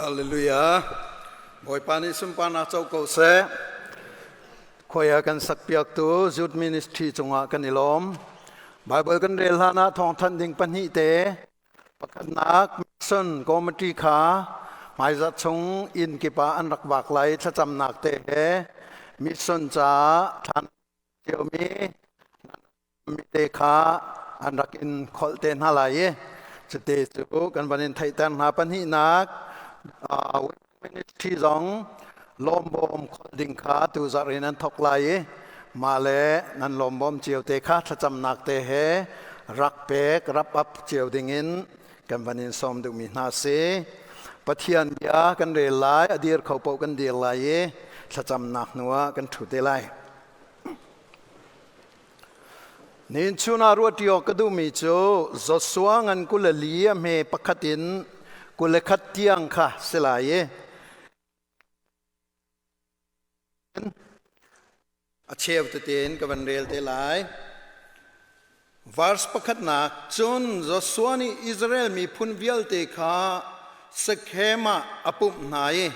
Hallelujah. Bawipa nih sunparnak co ko seh. Khuai a kan sakpiaktu Youth Ministry cungah kan i lawm. Bible kan rel hlan ah thawngthanh ding pahnih te. Pakhatnak Mission Committee kha hmaizarh chung inn kip ah an rak vak lai thlacamnak te he mission caah thlan ciomi mi te kha an rak in kholh te hna lai i cute cu kan van in theihter hna. Pahnihnak, ministry zong lawmbawm kholh ding kha tuzarh in an thok lai i mah le nan lawmbawm cio te kha thlacamnak te he rak pek rap up cio ding in kan van in sawm duhmi hna si. Pathian bia kan rel lai, a dir kho paoh kan dir lai i thlacamnak hnu ah kan ṭhu te lai. Nin chun ah ruahṭi awk ka duhmi cu Joshua ngan 24 a hme pakhat in 21 tiang kha si lai i a cheu tete in ka van rel te lai. Verse pakhatnak cun Joshua nih Israel miphun vialte kha Shechem ah a pumh hna i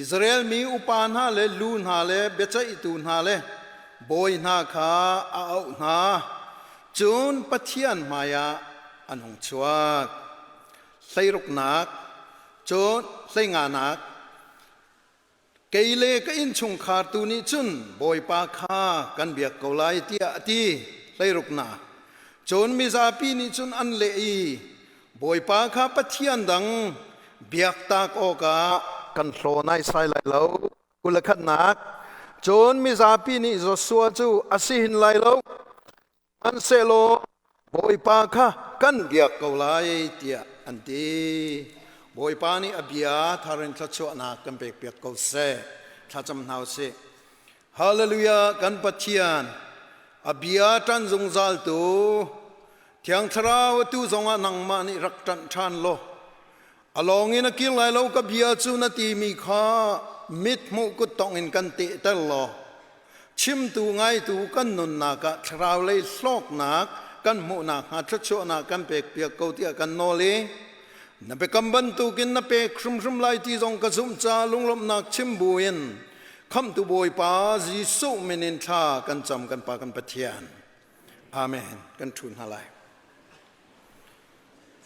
Israel mi upa hna le lu hna le biaceihtu hna le bawi hna kha a auh hna. Cun Pathian hmaiah an hung chuak. Hleiruknak, cun hleinganak, kei le ka innchungkhar tu nih cun Bawipa kha kan biak ko lai tiah a ti. Hleiruknak, cun mizapi nih cun an leh i Bawipa kha Pathian dang biaktak awkah kan hlaw naisai lai lo. 21 Cun mizapi nih Joshua cu a si hin lai lo, hmanhsehlaw Bawipa kha kan biak ko lai tiah an ti. Bawipa nih a bia thar in thluachuahnak kan pekpiak ko seh. Thlacam hna u sih. Hallelujah, kan Pathian a bia ṭan zungzal tu Thiang Thlarau, atu zongah nangmah nih rak ṭanh ṭhan law a lawng in a kir lai lo ka bia cu na timi kha mithmuh kuttongh in kan tehter law chimtu ngaitu kan nunnak ah thlarau lei hlawknak kan hmuhnak hnga thluachuahnak kan pekpiak ko tiah kan nawl i na biakam bantukin na pek hrimhrim lai ti zong ka zumh ca lunglawmhnak chim buin Khamhtu Bawipa Jesuh min in thla kan cam, kan Pa kan Pathian. Amen. Kan ṭhu hna lai.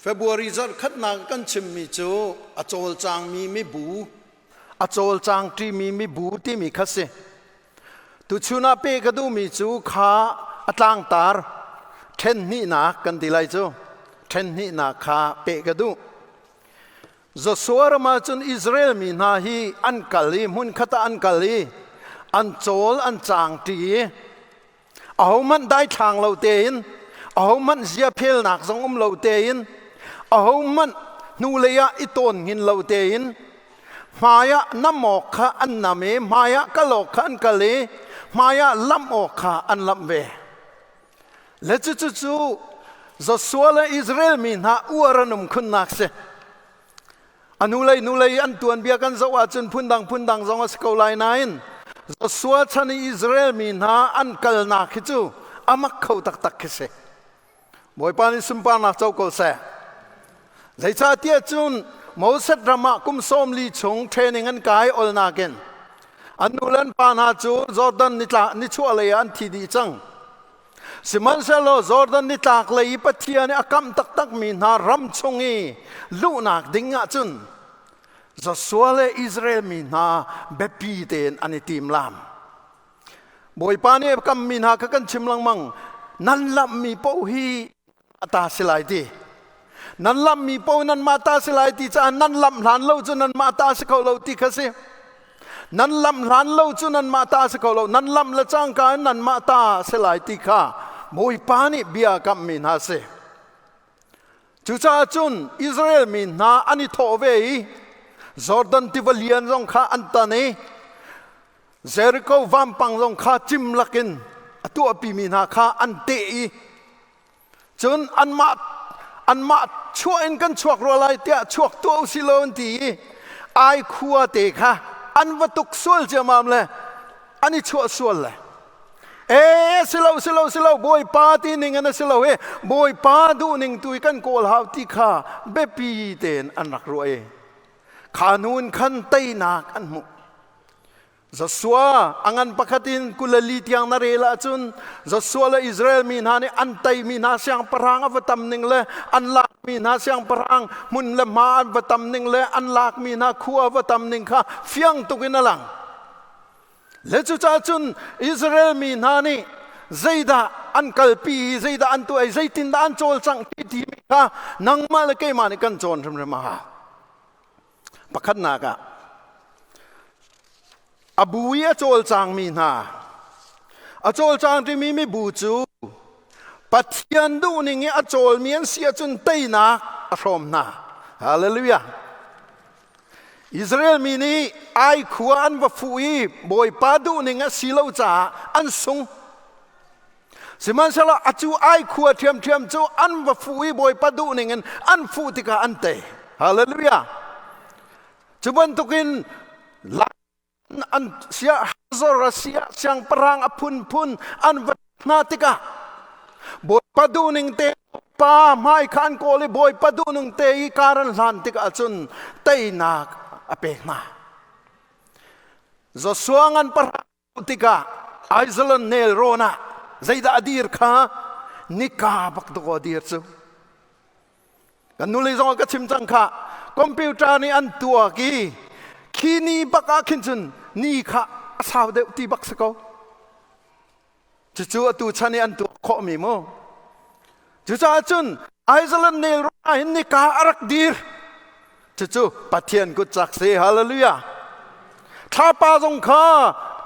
February zarh khatnak kan chimmi cu a cawlcangmi mibu, a cawlcang ṭimi mibu timi kha si. Tuchun ah pe ka duhmi cu kha a tlangtar ṭhen hnihnak kan ti lai cu. Ṭhen hnihnak kha pe ka duh. Joshua ram ah cun Israel mi hna hi an kal i hmunkhat ah an kal i an cawl an caang ṭi i ahohmanh daithlang lo tein, ahohmanh ziaphelnak zong um lo tein, ahohmanh hnulei ah i tawn hngin lo tein, hmaiah nam awk kha an nam i hmaiah kal awk kha an kal i hmaiah lamh awk kha an lamh ve. Le cucu cu Joshua le Israel mi hna uar an um khunnak si. A hnulei hnulei an tuanbia kan zoh ahcun phundang phundang zong a si ko lai nain Joshua chan i Israel mi hna an kalnak hi cu a mak kho taktak khi si. Bawipa nih sunparnak co ko seh. Zeicahtiah cun Moses ram ah kum 40 chung training an kai olnak in an nu le an pa hna cu Jordan nitla nichuah lei ah an thi dih cang. Sihmanhsehlaw Jordan nitlak lei i Pathian i a kamh taktakmi hna ram chung i luhnak ding ah cun Joshua le Israel mi hna biapi tein an i tim lam. Bawipa nih a kammi hna kha kan chim lengmang, nan lamhmi paoh hi a ta si lai ti. Nan lamhmi paoh nanmah ta si lai ti caah nan lamh hlan lo cu nanmah ta si kho lo ti kha si. Nan lamh hlan lo cu nanmah ta si kho lo. Nan lamh le cangka in nanmah ta si lai ti kha Bawipa nih bia kamhmi hna si. Cucaah cun Israel mi hna an i thawh ve i Jordan tiva lian zong kha an tan i Jericho vampang zong kha cim lakin a tuahpimi hna kha an teh i cun anmah anmah chuah in kan chuak rua lai tiah chuak tuah usih law an ti i ai khua te kha an va tuk sual ciamam le an i chuah sual le e silo silo silo, Bawipa ti ning an si lo i Bawipa duh ning tu i kan kawl hau ti kha biapi tein an rak ruah i. Kha hnu in khan teinak an hmuh. Joshua a ngan pakhat in 22 tiang na rel ahcun Joshua le Israel mi hna nih an teimi hna siangpahrang a va tam ning le an lakmi hna siangpahrang hmun le hma an va tam ning le an lakmi hna khua a va tam ning kha fiang tuk in a lang. Le cucaah cun Israel mi hna nih zeidah an kalpi i zeidah an tuah i zeitindah an cawlcangh ti timi kha nangmah le keimah nih kan cawn hrimhrim a hau. Pakhatnak ah a bu i a cawlcangmi hna a cawlcang timi mibu cu Pathian duhning i a cawlmi an si ahcun teinak a hrawm hna. Hallelujah. Israel mi nih Ai khua an va fuh i Bawipa duhning a si lo caah an sung. Sihmanhsehlaw acu Ai khua ṭhiamṭhiam cu an va fuh i Bawipa duhning in an fuh tikah an tei. Hallelujah. Cu bantukin an sia Hazor a sia siangpahrang a phunphun an va hna tikah Bawipa duhning te pa hmai kha an kawl i Bawipa duhning te i kar an hlan tikah cun teinak a pek hna. Joshua ngan pahra tikah Aijalon nelrawn ah zeidah a dir kha nika bak dawh a dir cu. Kan nule zong ka chim cang kha computer nih an tuak i khi ni bak ah khin cun ni kha a sau deuh ti bak si ko. Cucu atu chan i an tuak khawhmi mu. Cucaah cun Iceland nelrawn ah hin nika a rak dir. Cucu Pathian kut cak si. Hallelujah. Thlapa zong kha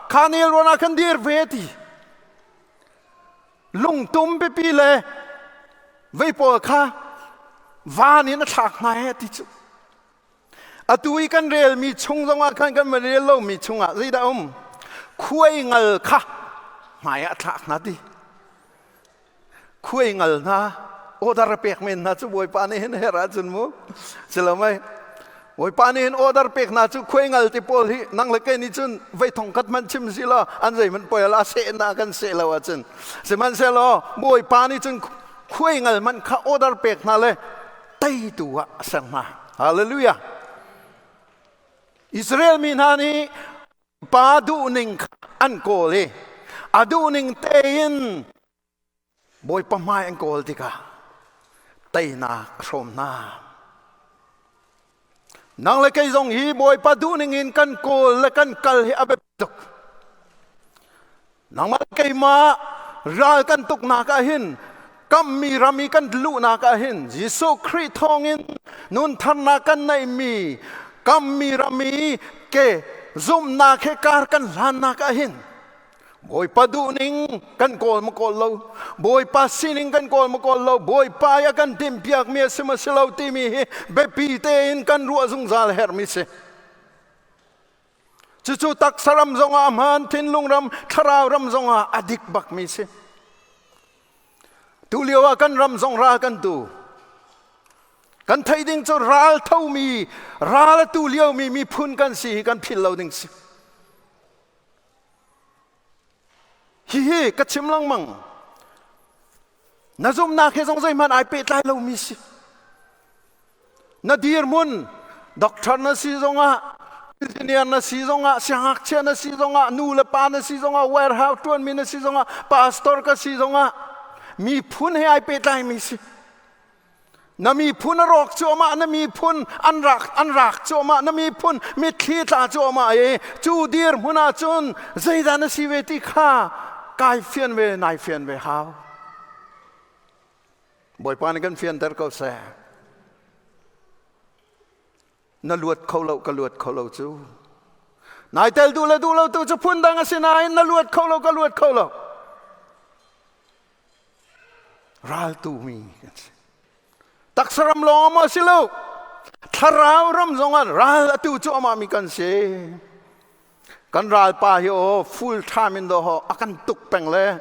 kha nelrawn ah khan dir ve ti. Lungtum pipi le vei pawl kha van in a thlak hna he ti cu. Atu i kan relmi chung zongah khan kan van rel lomi chungah zeidah um? Khuai ngal kha hmai ah thlak hna ti. Khuai ngal hna order pek men hna cu Bawipa nih hin her ahcun mu. Si lo mei? Bawipa nih hin order pek hna cu khuai ngal ti pawl hi nang le kei nih cun vei thong khat hmanh chim si law an zeihmanh poi ala seh na kan seh lo ahcun. Sihmanhsehlaw Bawipa nih cun khuai ngal hmanh kha order pek hna le teitu ah a ser hna. Hallelujah. Israel mi hna nih pa duhning kha an kawl i a duhning tein Bawipa hmai an kawl tikah teinak a hrawm hna. Nang le kei zong hi Bawipa duhning in kan kawl le kan kal hi a biapi tuk. Nangmah keimah ral kan tuknak ah hin kammi ram i kan luhnak ah hin Jesuh Khrih thawngin nun tharnak kan neihmi kammi ram i ke zumhnak he kar kan hlannak ah hin Bawipa duhning kan kawl ma kawl lo Bawipa sining kan kawl ma kawl lo Bawipa i a kan timhpiakmi a si ma si lo timi hi biapi tein kan ruah zungzal herhmi si. Cucu taksa ram zongah a hmaan, thinlung ram, thlarau ram zongah a dik bakmi si. Tu lio ah kan ram zong ral kan tu. Kan theih ding cu ral thomi, ral a tu liomi miphun kan si hi kan philh lo ding si. Hihi ka chim lengmang. Na zumhnak he zong zeihmanh ai pehtlai lomi si. Na dirhmun doctor na si zongah engineer na si zongah siangngakchia na si zongah nu le pa na si zongah warehouse ṭuanmi na si zongah pastor ka si zongah miphun he ai pehtlaimi si. Na miphun a rawk cuahmah, na miphun an rak an rak cuahmah, na miphun mitthli tla cuahmah i cu dirhmun ah cun zeidah na si ve ti kha kai fian ve nai fian ve hau. Bawipa nih kan fianter ko seh. Na luat kho lo ka luat kho lo cu. Nai tel duh le duh lo tu cu phun dang a si nain na luat kho lo ka luat kho lo. Raltu mi kan si. Taksa ram lawng maw si lo. Thlarau ram zongah ral atu cu amah mi kan si. Kan ralpa hi aw full time in do a kan tuk peng le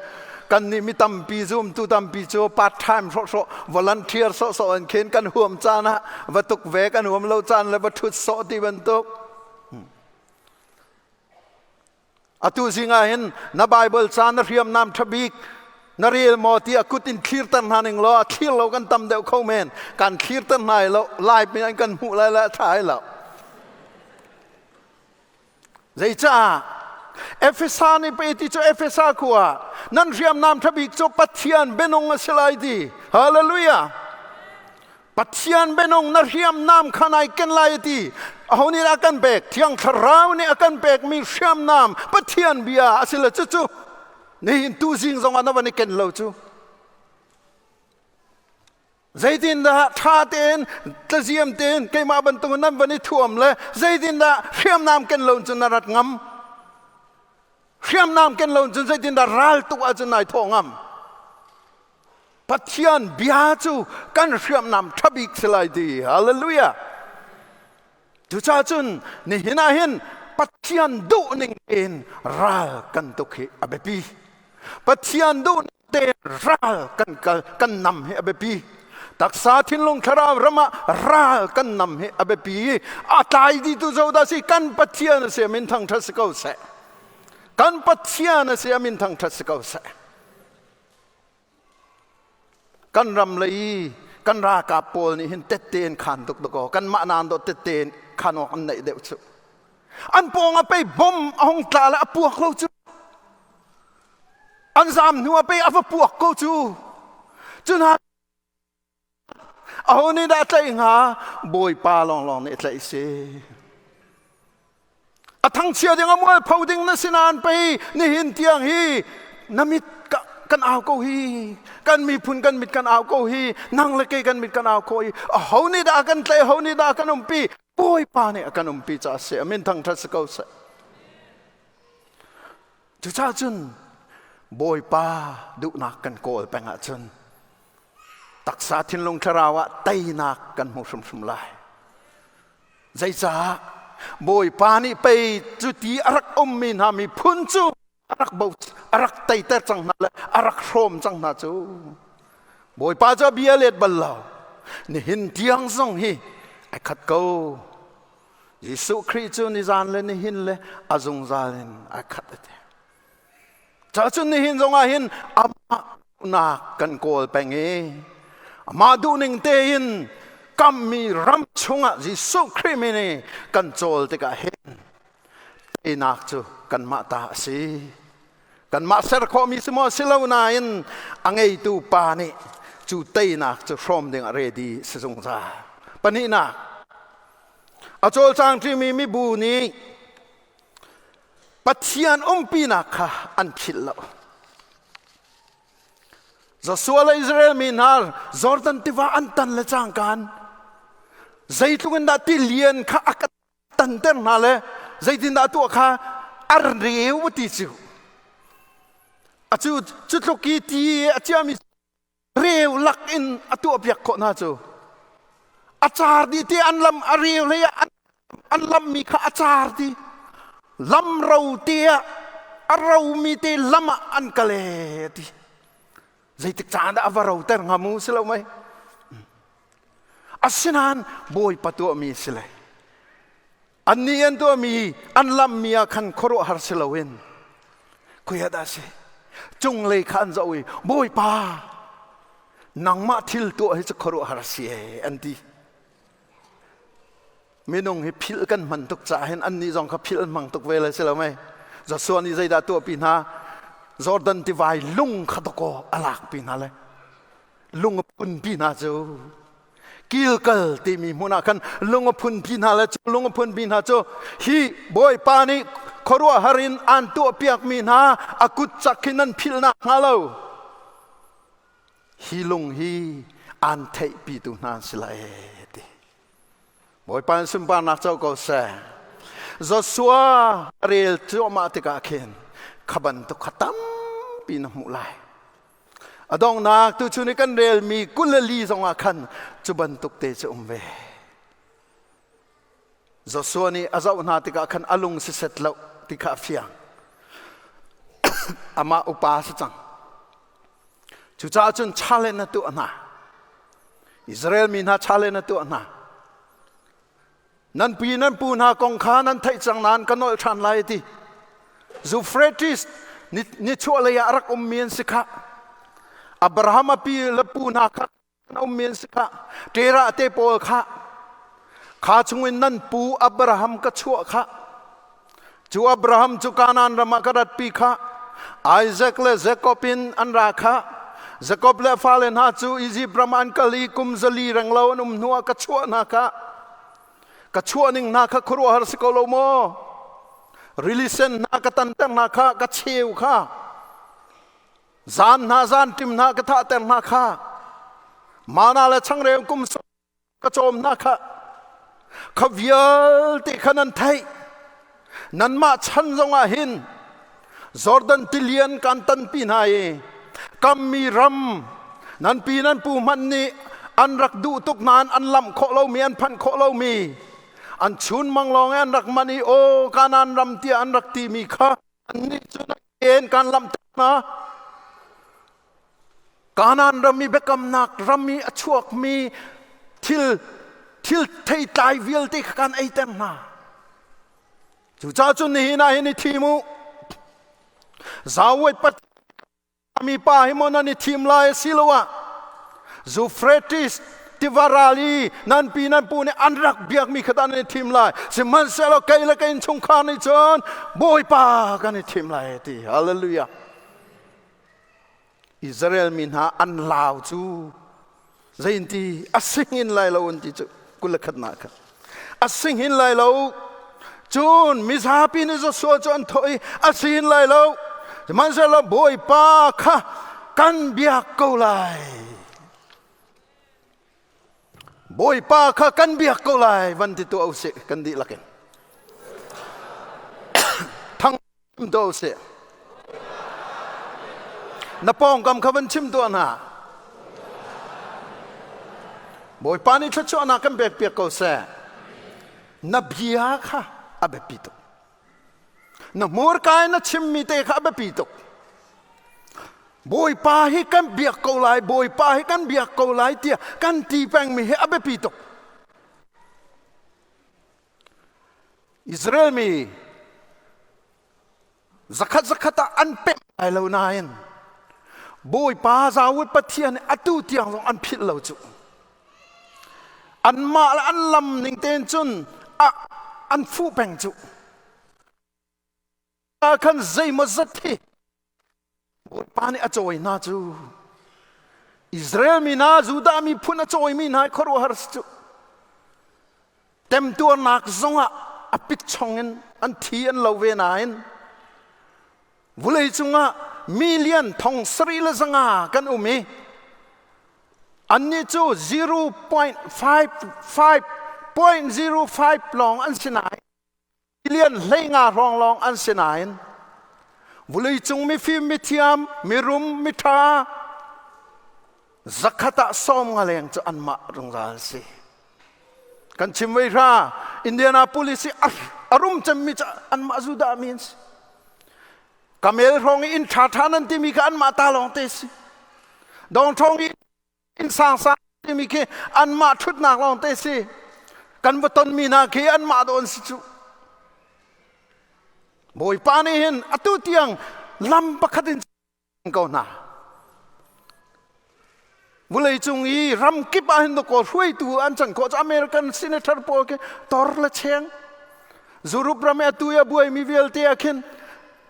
kan nih mi tampi zumtu tampi cu part time sawhsawh volunteer sawhsawh in khin kan huam caan ah va tuk ve kan huam lo caan le va ṭhut sawh ti bantuk. Atu zing ah hin na Bible ca na hriamnam ṭha bik na rel maw ti a kut in thlirter hna ning law a thlir lo kan tam deuh kho men kan thlirter hna lo live in an kan hmuh lai le a ṭha ai lo. Zeicah? Efesa nih pei ti cu Efesa khua nan hriamnam ṭhabik cu Pathian bianung a si lai ti. Hallelujah! Pathian bianung na hriamnam kha nai ken lai ti. Aho nih dah a kan pek? Thiang Thlarau nih a kan pekmi hriamnam Pathian bia a si le cucu nihin tu zing zongah na van i ken lo cu. Zeitindah ṭha tein tlaziam tein keimah bantuk nan van i thuam le zeitindah hriamnam ken lo cun na rat ngam? Hriamnam ken lo cun zeitindah ral tuk ahcun nai thawh ngam? Pathian bia cu kan hriamnam ṭha bik si lai ti. Hallelujah! Cucaah cun nihin ah hin Pathian duhning tein ral kan tuk hi a biapi. Pathian duhning tein ral kan kal kan nam hi a biapi. Taksa thinlung thlarau ram ah ral kan nam hi a biapi. A tlai dih tu zo dah si kan Pathian a si min thangṭhat si ko seh. Kan Pathian a si min thangṭhat si ko seh. Kan ram lei kan ralkap pawl nih hin tette in khan tuk dakaw kanmah naan dawh tette in khan awk an neih deuh cu. An pawng ah pei bom a hung tla le a puak lo cu. An zaam hnu ah pei a va puak ko cu. Cu hna Aho nih dah tlaih hnga? Bawipa lawnglawng nih tlaih si. A thangchia ding a mualpho ding na si nain pei nihin tiang hi na mit kan au ko hi kan miphun kan mit kan au ko hi nang le kei kan mit kan au ko hi aho nih dah kan tlaih aho nih dah kan umpi Bawipa nih a kan umpi caah si a min thangṭhat si ko seh. Cucaah cun Bawipa duhnak kan kawl peng ahcun taksa thinlung thlarau ah teinak kan hmu hrimhrim lai. Zeicah Bawipa nih pei cuti a rak ummi hna miphun cu a rak bo a rak teiter cang hna le a rak hrawm cang hna cu Bawipa cu a bia let bal lo. Nihin tiang zong hi ai khat ko. Jesuh Khrih cu nizan le nihin le a zungzal in ai khat a ti. Cacun nihin zongah hin amah nak kan kawl peng i amah duhning tein kammi ram chungah Jesuh Khrih min i kan cawl tikah hin teinak cu kanmah ta a si. Kanmah ser khawhmi si maw si lo nain a ngeitu pa nih cu teinak cu hrawm ding ah ready si zungzal. Pahnihnak, a cawlcang ṭimi mibu nih Pathian umpinak kha an philh lo. Joshua le Israel mi hna Jordan tiva an tan le cangkan zeitluk in dah tilian kha a tanter hna le zeitindah a tuah kha a reu ti cu a cu cu tluk i ti a ciami reu lak in a tuah piak khawh hna cu a car dih ti an lam a reu hlei ah an lammi kha a car ti lam ro te ah a romi te lam ah an kale ti zeitik caan dah a va roter hnga mu si lo mei Asinain Bawipa tuahmi si le annih an tuahmi an lammi ah khan khuaruahhar si loin khui ah dah si cunglei kha an zoh i Bawipa nangmah thil tuah hi cu khuaruahhar si ee an ti. Minung hi philh kan hman tuk caah hin annih zong kha philh an hmang tuk ve le si lo mei. Joshua nih zeidah tuahpi hna Jordan tivai lung kha dakaw a lakpi hna le lung a phunpi hna cu Kilkal timi hmun ah khan lung a phunpi hna le cu lung a phunpi hna cu hi Bawipa nih khuaruahhar in aan tuahpiakmi hna a kut cak hi nan philh nak hnga lo hi lung hi aan theihpitu hna an si lai ti Bawipa in sunparnak co ko seh. Joshua rel cuahmah tikah khin kha bantuk kha tampi na hmuh lai. A donghnak tuchun i kan relmi 24 zongah khan cu bantuk te cu um ve. Joshua nih a zoh hna tikah khan a lung si set lo ti kha a fiang. Amah upa si cang. Cucaah cun challenge na tuah hna. Israel mi hna challenge na tuah hna. Nan pi nan pu hna kong kha nan theih cang nain ka nolh ṭhan lai ti. Euphrates nichuahlei ah a rak ummi an si khah. Abraham a pi le pu hna kha an ummi an si khah. Terah te pawl kha kha chungin nan pu Abraham ka chuah khah. Cu Abraham cu Kanaan ram ah ka ratpi kha Isaac le Jakob in an ra kha. Jakob le a fale hna cu Izipt ram ah an kal i kum 400 renglo an um hnuah ka chuah hna kha. Ka chuah ning hna kha khuaruahhar si ko lo maw? Rili sen hna ka tanter hna kha, ka cheu kha. Zan hna zan ṭim hna ka thahter hna kha. Mana le changreu kum ka cawm hna kha. Kha vialte kha nan theih. Nanmah chan zongah hin Jordan tilian kan tanpi hna i kammi ram nan pi nan pu hmanh nih an rak duh tuk nain an lamh khawh lomi an phanh khawh lomi an chun mang lawng i an rak manh i aw Kanaan ram tiah an rak timi kha annih cu na en kan lamh hna. Kanaan ram i biakamnak ram i a chuakmi thil thil theitlai vialte kha kan eiter hna. Cucaah cun nihin ah hin i thim u. Zawet mi pa hi maw nan i thim lai asiloah Euphrates tiva ral i nan pi nan pu nih an rak biakmi kha dah nan i thim lai. Sihmanhsehlaw kei le ka innchungkhar nih cun Bawipa kan i thim lai ti. Hallelujah. Israel mi hna an lau cu zeinti a singin lai lo an ti cu 21nak kha a singin lai lo. Cun mizapi nih Joshua cu an thawh i a singin lai lo, sihmanhsehlaw Bawipa kha kan biak ko lai, Bawipa kha kan biak ko lai van ti tuah usih. Kan dihlak in thang tuah usih. Na pawngkam kha van chim tuah hna. Bawipa nih thluachuahnak kan pek piak ko seh. Na bia kha a biapi tuk. Na hmurka in na chimmi te kha a biapi tuk. Bawipa hi kan biak ko lai, Bawipa hi kan biak ko lai tiah kan ti pengmi hi a biapi tuk. Israel mi zakhat zakhat ah an pemh lai lo nain Bawipa Zawut Pathian atu tiang zong an philh lo cu. Anmah le an lam ning tein cun an fuh peng cu. Khan zeimaw zat hi Bawipa nih a cawi hna cu. Israel mi hna, Judah miphun a cawimi hna khuaruahhar si cu. Temtuarnak zongah a pit chong in an thi an lo ve nain vulei cungah million 7500 kan um i annih cu 0.55.05 lawng an si nain million 15 hrawng lawng an si nain vuleicung mifim mithiam mirum miṭha 100 ah 50 leng cu anmah zungzal si. Kan chim vei hra Indianapolis i a rum cemmi cu anmah Judah mi an si. Kamel hrawng i inn ṭha ṭha nan timi kha anmah ta lawng te si. Dong ṭhawng i inn sang timi khi anmah ṭhutnak lawng te si. Kan va tonmi hna khi anmah dawn si cu. Bawipa nih hin atu tiang lam pakhat in ko hna. Vulei cung i ram kip ah hin dakaw hruaitu an can khawh cu American senator pawl khi tor le cheng. Europe ram i atu i a buaimi vialte ah khin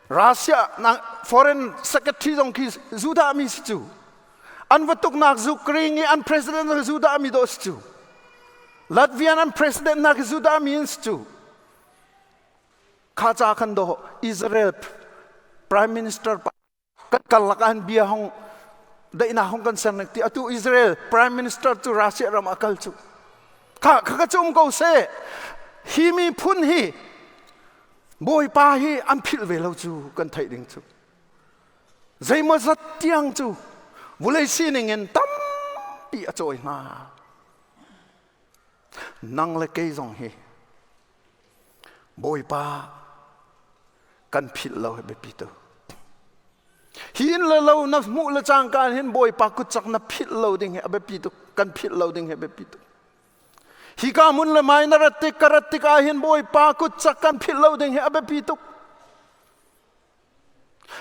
Russia foreign secretary zong khi Judah mi si cu. An va tuknak Ukraine i an president zong Judah mi dawh si cu. Latvian an president hna khi Judah mi an si cu. Kha ca khan dawh Israel prime minister kan karlak ah bia hong daihnak hong kan ser nek ti atu Israel prime minister cu Russia ram a kal cu. Kha kha ka cum ko seh. Hi miphun hi Bawipa hi an philh ve lo cu kan theih ding cu. Zeimaw zat tiang cu vulei sining in tampi a cawi hna. Nang le kei zong hi Bawipa kan philh lo hi biapi tu. Hi inn le lo na hmuh le cangka hin Bawipa kutcak na philh lo ding hi a biapi tuk. Kan philh lo ding hi biapi tuk. Hi ka hmun le mai na rat tik ka rat tik ah hin Bawipa kutcak kan philh lo ding hi a biapi tuk.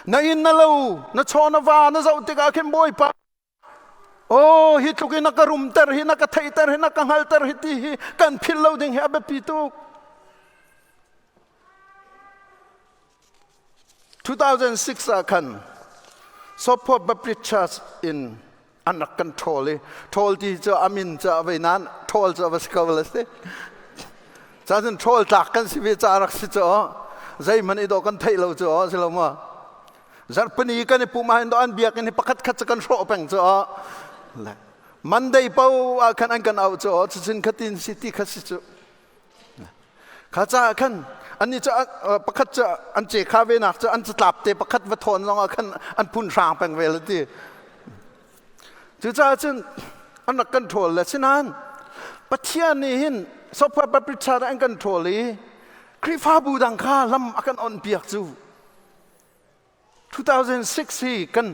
Na inn na lo, na chaw na va na zoh tikah khin Bawipa Oh, hi tluk in na ka rumter hi, na ka theihter hi, na ka hngalter hi ti hi kan philh lo ding hi a biapi tuk. 2006 ah khan Sopho Baptist Church in an rak kan ṭhawl i ṭhawl ti cu a min cu a vei nain ṭhawl cu a va si ko la si. Cacun ṭhawl tlak kan si ve ca rak si cu zeihmanh i dawh kan theih lo cu si lo maw? Zarhpini kan i pum ahhin dawh an biakinn hi pakhat khat cu kan hrawh peng cu Monday po ah khan an kan auh cu cucun khatin si ti kha si cu. Kha caah khan annih cu pakhat cu an ce kha ve nak cu an catlap te pakhat va thawn zongah khan an phun hrang peng ve la ti. Cucaah cun an rak kan ṭhawl le sinain Pathian nih hin Sofa Baptist an kan ṭhawl i Khrihfabu dang kha lam a kan on piak cu 2006 hi kan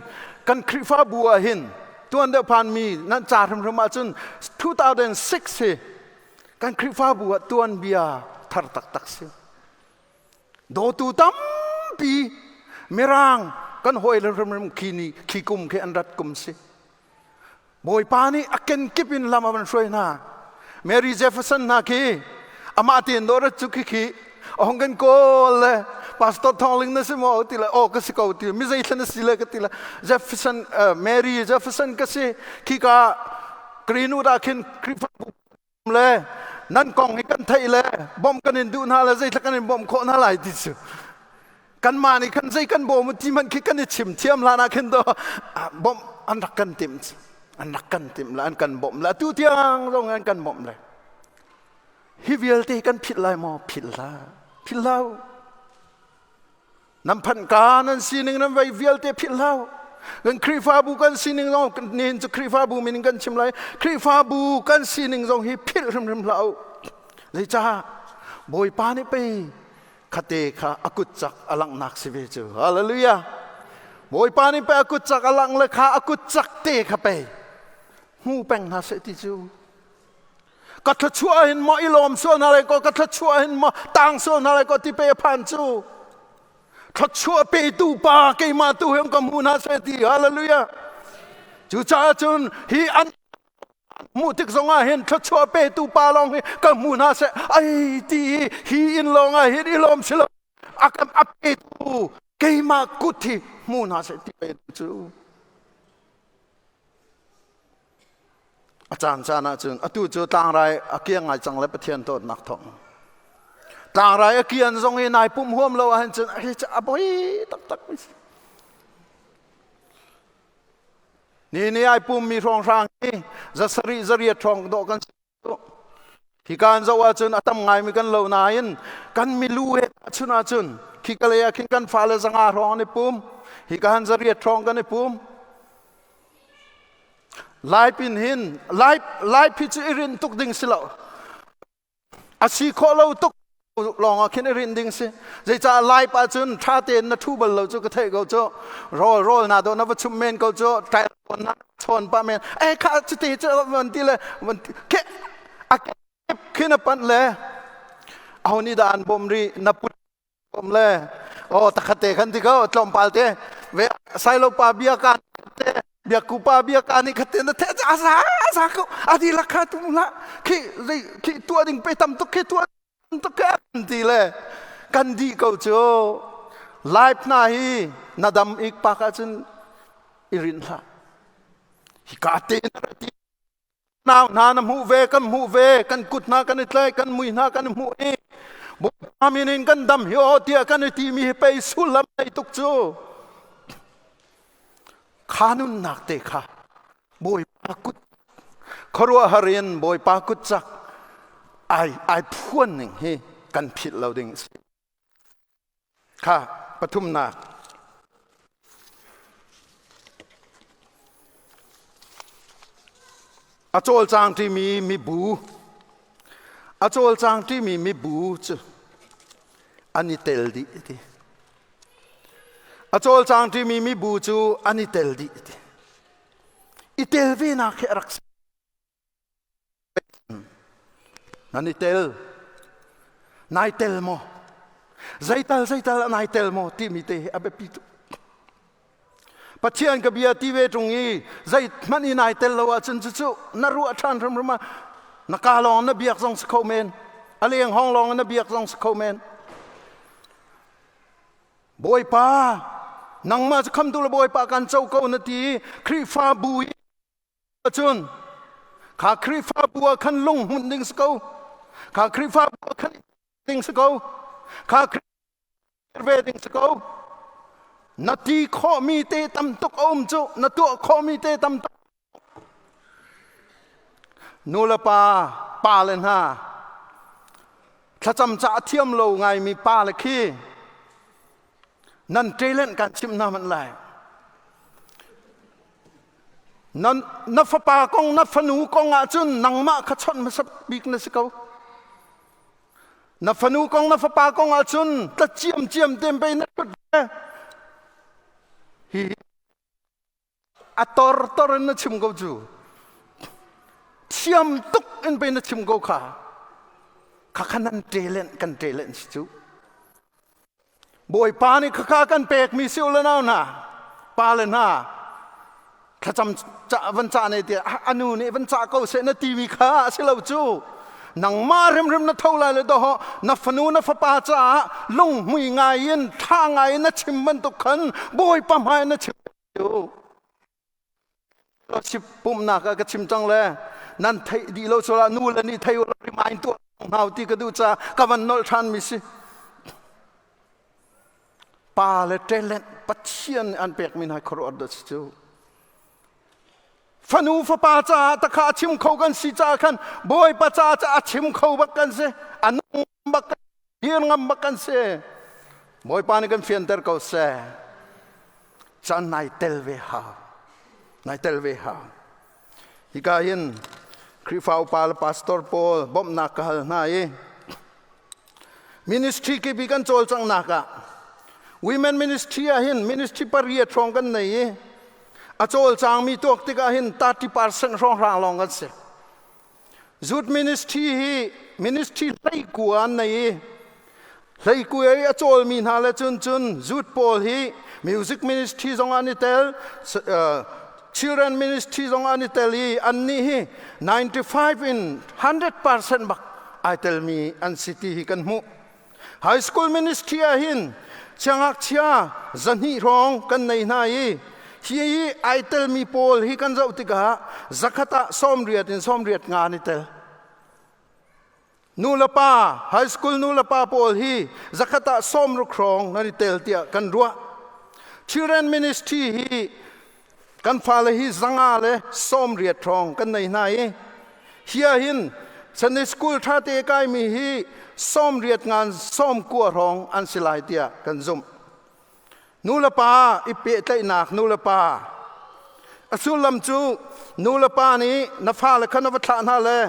kan Khrihfabu ah hin tuan deuh phanmi nan ca hrimhrim ahcun 2006 hi kan Khrihfabu ah tuanbia thar taktak si. Dawtu tampi Mirang kan hawi le hrimhrim khi ni khi kum khi an rat kum si. Bawipa nih a kenkip in lam a van hruai hna. Mary Jefferson hna khi amah tein dawh rat cu khi khi a hong kan kawl le Pastor Thawngling na si maw ti le aw ka si ko ti mi zei thlen na si le ka ti le Jefferson Mary Jefferson ka si khi ka Greenwood ah khin Khrihfabu le nan kong hi kan theih le bawmh kan in duh hna le zeitluk kan in bawmh khawh hna lai ti cu kanmah nih khan zei kan bawm ti hmanh khi kan i chim thiam hlan ah khin do bawmh an rak kan timh an rak kan timh le an kan bawmh le atu tiang zong an kan bawmh le hi vialte kan philh lai maw philh la philh lo Nan phanhka nan sining nan vei vialte philh hlah. Kan Khrihfabu kan sining zong nihin cu Khrihfabu min in kan chim lai. Khrihfabu kan sining zong hi philh hrimhrim hlah u. Zeicah Bawipa nih pei khate kha a kut cak a langhnak si ve cu. Hallelujah. Bawipa nih pei a kut cak a langh le kha a kut cak te kha pei hmu peng hna seh ti cu. Ka thluachuah hin maw i lawm sual hna lai ko ka thluachuah hin maw tang sual hna lai ko ti pe a phan cu thluachuah petu pa keimah tu hi ka hmu hna seh ti hallelujah cucaah cun hi an hmuh tik zongah hin thluachuah petu pa lawng hi ka hmu hna seh ai ti hi hi inn lawng ah hin i lawm si lo a kan a petu keimah kut hi hmu hna seh ti pe cu A caan caan ahcun atu cu tlangrai a kiang ngai cang le Pathian dawtnak thawng. Tlangrai a kian zong i nai pum huam lo ahhin cun hi cu a poi taktak mi si. Ni ni ai pum mi hrawnghrang hi zasarih zariat hrawng dawh kan si. Hi kan zoh ahcun a tam ngaimi kan lo nain kan milu he tahchun ahcun khika lei ah khin kan fale zanga hrawng an i pum. Hi ka han zariat hrawng kan i pum. Lai pin hin lai lai phi cu i rinh tuk ding si lo. A si khawh lo tuk lawng ah khin i rinh ding si. Zeicah lai pa cun ṭha tein na ṭhu bal lo cu ka theih ko cu. Rawl rawl na dawh na va chum men ko cu. Ṭai na chawn pa men. Eh kha cuti cu van ti le van ti ke a kep khin a panh le aho nih dah an bawm rih na put bawm le oh takhat te khan ti ko tlawmpal te ve sailo pa bia ka te biakku pa bia ka nih khat te na the a za a za ko a di lak kha tu la khi zei khi tua ding pe tam tuk khi tua tuk kan ti le kan di ko cu life na hi na dam ik pak ahcun i rin hlah hi ka te na ti nau hna na hmuh ve kan hmuh ve kan kut hna kan i tlaih kan mui hna kan i hmuh i Bawipa min in kan dam hi aw tiah kan i timi hi pei sullam nei tuk cu kha nunnak te kha Bawipa kut khuaruahhar in Bawipa kut cak ai ai phuan ning hi kan philh lo ding a si Kha pathumnak. A cawlcang ṭimi mibu a cawlcang ṭimi mibu cu an i tel dih ti. A cawlcang ṭimi mibu cu an i tel dih ti. I tel ve nak hi a rak si. Nan i tel. Nai tel maw? Zeital zeital nai tel maw timi te hi a biapi tuk. Pathian ka bia ti ve ṭung i zeihmanh i nai tel lo ahcun cucu na ruah ṭhan hrimhrim ah na ka lawng na biak zong si kho men. A leng hong lawng na biak zong si kho men. Bawipa, nangmah cu khamtu le Bawipa kan co ko na ti i Khrihfabu i cun kha Khrihfabu ah khan lung hmunh ding si ko. Kha Khrihfabu ah khan ding si ko. Kha ve ding si ko. Na ti khawhmi te tam tuk a um cu, na tuah khawhmi te tam tuk. Nu le pa, pa le hna, thlacam ca a thiam lo ngaimi pa le khi nan talent kan chimh hna hmanh lai. Nan, na fapa kong, na fanu kong ahcun nangmah kha chawnh hmasa bik na si ko. Na fanu kong, na fapa kong ahcun tla ciamciam te pei na ṭhut ve. Hi a tor tor in na chim ko cu. Thiam tuk in pei na chim ko kha. Kha kha nan talent kan talent si cu. Bawipa nih khakha kan pekmi si u le nau hna, pa le hna, thlacam ca van cah ne tiah a nu nih van cah ko seh na timi kha a si lo cu. Nangmah hrimhrim na tho lai le dawh na fanu na fapa caah lunghmui ngai in tha ngai in na chim bantuk khan Bawipa hmai na chim cu. Fellowship pumhnak ah ka chim cang le nan theih dih lo sual ah nu le nih thei u remind tuah hna ti ka duh ca ka van nolh ṭhan mi si. Pa le talent Pathian nih an pekmi hna khuaruah dah si cu. Fanu fapa caah takha a chim kho kan si caah khan Bawipa caah a chim kho bak kan si. A nung bak dir ngam bak kan si. Bawipa nih kan fianter ko seh. Caan nai tel ve hau. Nai tel ve hau. Hika hin Khrihfa upa le pastor pawl bawmhnak ka hal hna i ministry kipi kan cawlcanghnak ah women ministry ah hin ministry pariat hrawng kan nei i a cawlcangmi tuak tikah hin 30% hrawng hrang lawng kan si. Youth ministry hi ministry hleikua an nei i hleikua i a cawlmi hna le cun cun youth pawl hi music ministry zong an i tel children ministry zong an i tel i annih hi 95 in 100% bak ai telmi an si ti hi kan hmuh. High school ministry ah hin siangngakchia zahnih hrawng kan nei hna i hi i ai telmi pawl hi kan zoh tikah zakhat ah 80 in 83 an i tel. Nu le pa high school nu le pa pawl hi zakhat ah 60 hrawng nan i tel tiah kan ruah. Children ministry hi Kan fale hi 180 hrawng kan nei hna i hi ah hin Sunday school ṭhate kaimi hi 80 ngan 90 hrawng an si lai tiah kan zumh. Nu le pa i pehtlaihnak nu le pa a sullam cu nu le pa nih na fale kha na va thlah hna le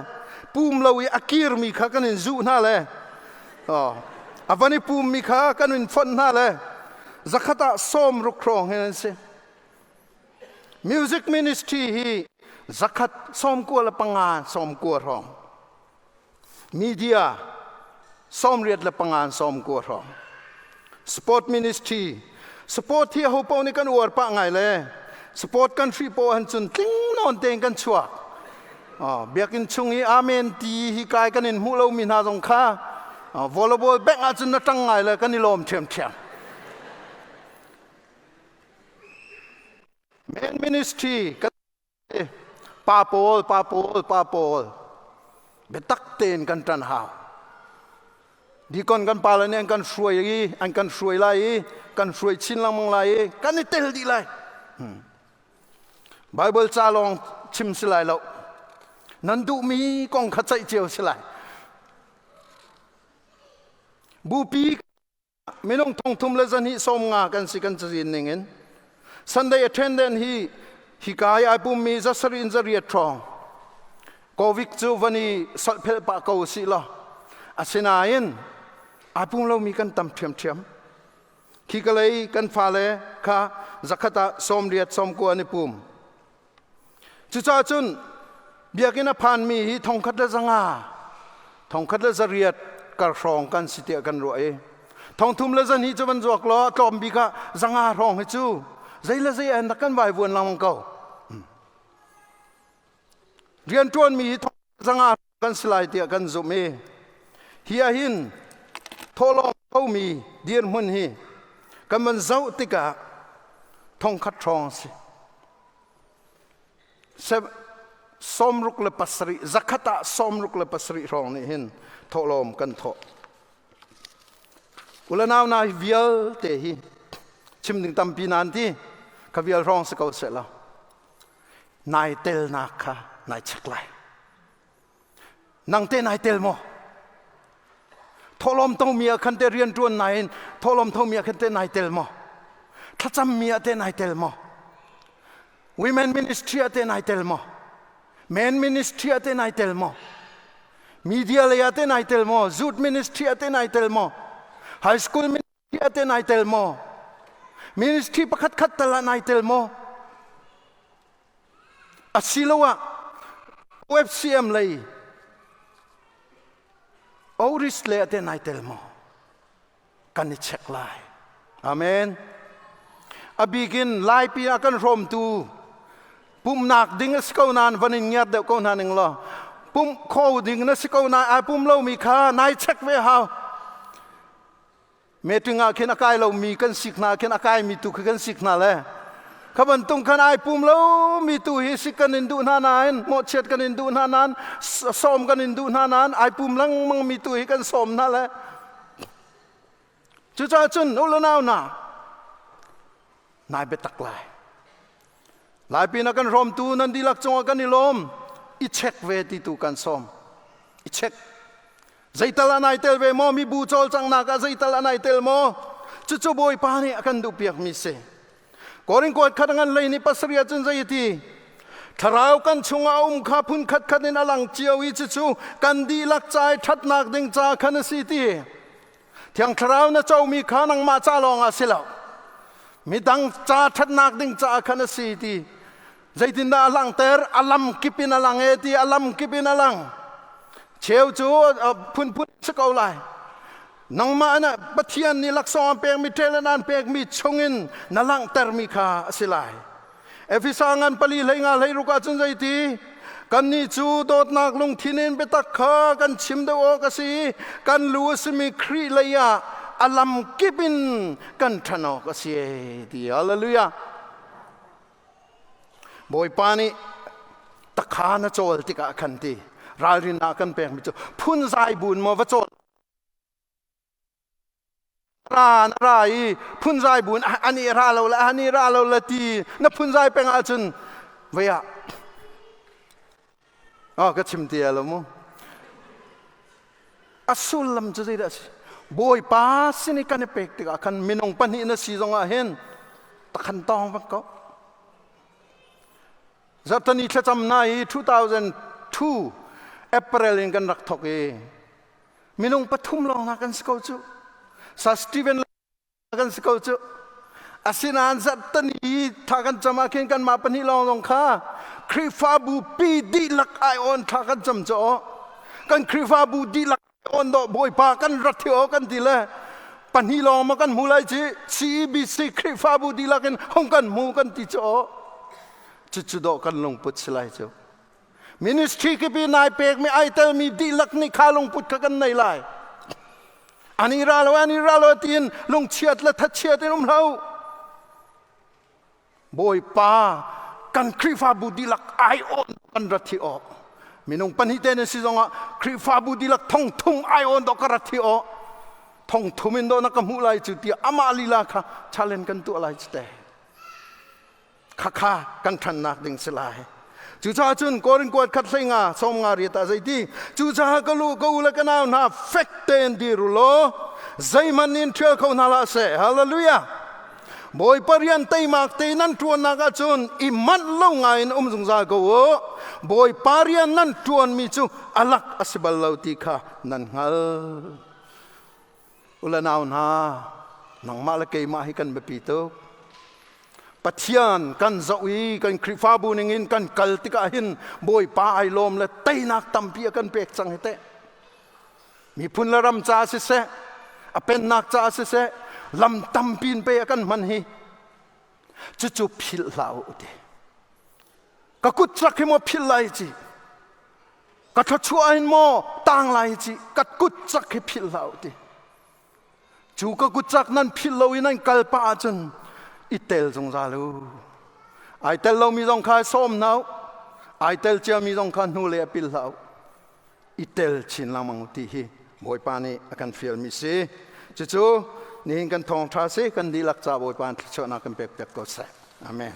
pum lo i a kirmi kha kan in zuh hna le a van i pummi kha kan in fonh hna le zakhat ah 60 hrawng hin an si. Music ministry hi zakhat 95 90 hrawng. Media 85 90 hrawng. Sport ministry sport hi ho paoh nih kan uar pah ngai le sport kan hri paoh han cun tling nawn tein kan chuak. Biakinn chung i amen ti hi kai kan in hmuh lomi hna zong kha volleyball bank ahcun na ṭang ngai le kan i lawm ṭhiamṭhiam. Men ministry kan pa pawl pa pawl pa pawl biatak tein kan ṭan hau. Dikon kan pa le nih an kan hruai i an kan hruai lai i kan hruai chin lengmang lai i kan i tel dih lai. Bible ca lawng chim si lai lo. Nan duhmi kong kha ceih cio si lai. Bupi Minung thongthum le zahnih 50 kan si kan cazin ning in. Sunday attendant hi hika i ai pummi 700 in 800 hrawng. Covid cu van i solhphelh pah ko si law. Asinain ai pum lomi kan tam ṭhiamṭhiam. Khi ka lei kan fale kha zakhat ah 80 90 an i pum. Cucaah cun biakinn a phanmi hi thongkhat le 500, 1,800 kar hrawng kan si tiah kan ruah i 3200 cu van zuak law a tlawm bik ah 500 hrawng hi cu zei le zei an kan vaivuan lengmang ko. Rianṭuanmi hi 500 kan si lai tiah kan zumh i hi ah hin thawhlawm khomi dirhmun hi. Kan van zoh tikah 1000 hrawng si. 67, zakhat ah 67 hrawng nih hin thawhlawm kan thawh. Ulanau na hi vialte hi chim ding tampi nan ti ka vial hrawng si ko seh law nai telnak kha nai check lai. Nang te nai tel maw? Thawhlawm tomi ah khan te rian ṭuan nain thawhlawm thomi ah khan te nai tel maw? Thlacammi ah te nai tel maw? Women ministry ah te nai tel maw? Men ministry ah te nai tel maw? Media lei ah te nai tel maw? Youth ministry ah te nai tel maw? High school ministry ah te nai tel maw? Ministry pakhat khat tal ah nai tel maw? Asiloah OFCM lei Oris le ate nai tel maw? Kan i check lai. Amen. A bikin Laipi ah kan hrawmtu pumnak ding a si ko nain van in ngiat deuh ko hna ning law pumh kho ding na si ko nain ai pum lomi kha nai check ve hau. Meeting ah khin a kai lomi kan sik hna khin a kaimi tu khi kan sik hna le kha bantung khan ai pum lomi tu hi sik kan in duh hna nain mawhchiat kan in duh hna nain sawm kan in duh hna nain ai pum lengmang mi tu hi kan sawm hna le cucaah cun u le nau hna nai biatak lai Laipi na kan hrawmtu nan dihlak cungah kan i lawm. I check ve ti tu kan sawm. I check. Zeital an ai tel ve maw? Mibu cawlcanghnak ah zeital an ai tel maw? Cucu Bawipa nih a kan duhpiakmi si. Korin kuat khat ngan lei nih pasarih ahcun zei a ti? Thlarau kan chungah a um kha phun khat khat in a lang cio i cucu kan dihlak ca i ṭhatnak ding ca khan a si ti. Thiang Thlarau na comi kha nangmah ca lawng ah si lo. Midang ca ṭhatnak ding caah khan a si ti. Zeitindah a langhter? A lam kip in a lang e ti a lam kip in a lang. Cheu cu phunphun si ko lai. Nangmah na Pathian nih laksawng an pekmi talent an pekmi chungin na langhtermi kha a si lai. Efesa ngan pali hlei nga hlei ruk ahcun zeiti? Kannih cu dawtnak lungthin in biatak kha kan chim deuh awk a si i kan lu a simi Khrih lei ah a lam kip in kan ṭhan awk a si ti. Hallelujah. Bawipa nih takha na cawl tikah khan ti ralrin ah kan pekmi cu phunzai buin maw va cawl ra na ra i phunzai buin ani ra lo le ani ra lo le ti na phunzai peng ahcun vei ah oh ka chim ti lo mu a sullam cu zeidah a si bawipa sin i kan i pek tikah khan minung pahnih na si zongah hin takhan tawng bak ko Zarhtani thlacam na i 2002 April in kan rak thok i minung pathum lawng na kan si ko cu sa Steven kan si ko cu asinain zarhtani tha kan cam ah khin kanmah pahnih lawng zong kha Khrihfabu pi dihlak ai on tha kan cam cu kan Khrihfabu dihlak on do Bawipa kan rat hi o kan ti le pahnih lawng ma kan hmu lai ci CEBC Khrihfabu dihlak in hong kan hmu kan ti cu cucu dawh kan lungput si lai cu Ministry kipi nai pekmi ai telmi dihlak nih kha lungput kha kan nei lai. Ani ra lo ani ra lo tiin lungchiat le thachiat in um hlo. Bawipa kan Khrihfabu dihlak ai on kan rat hi awk. Minung pahnih te nan si zongah Khrihfabu dihlak thong thum ai on do ka rat hi awk. Thong thum in do na ka hmuh lai cu tiah amah lila kha challenge kan tuah lai cu te. Khakha kan ṭhannak ding si lai. Cucaah cun Korin kuat khat hlei nga sawm nga riat ah zeiti cucaah ka lu ka u le ka nau hna fek tein dir u law zeihmanh in ṭhial kho hna hlah seh. Hallelujah. Bawipa rian teimak te nan ṭuannak ahcun i manh lo ngai in um zungzal ko u. Bawipa rian nan ṭuanmi cu a lak a si bal lo ti kha nan hngalh. U le nau hna, nangmah le keimah hi kan biapi tuk. Pathian kan zoh i kan Khrihfabu ningin kan kal tikah hin Bawipa ai lawm le teinak tampi a kan pek cang hi teh. Miphun le ram caah siseh, a pennak caah siseh, lam tampi in pe a kan hman hi. Cucu philh hlah u ti. Ka kut cak hi maw philh lai ci. Ka thluachuah in maw tang lai ci ka kut cak hi philh hlah u ti. Cu ka kutcak nan philh lo i nan kal pah ahcun i tel zungzal u. Ai tel lomi zong kha sawm hna u. Ai tel ciami zong kha hnu le a pil hlah u. I tel chin lengmang u ti hi Bawipa nih a kan fialmi si. Cucu nihin kan thawngṭha si kan dihlak ca Bawipa thluachuahnak kan pek piak ko seh. Amen.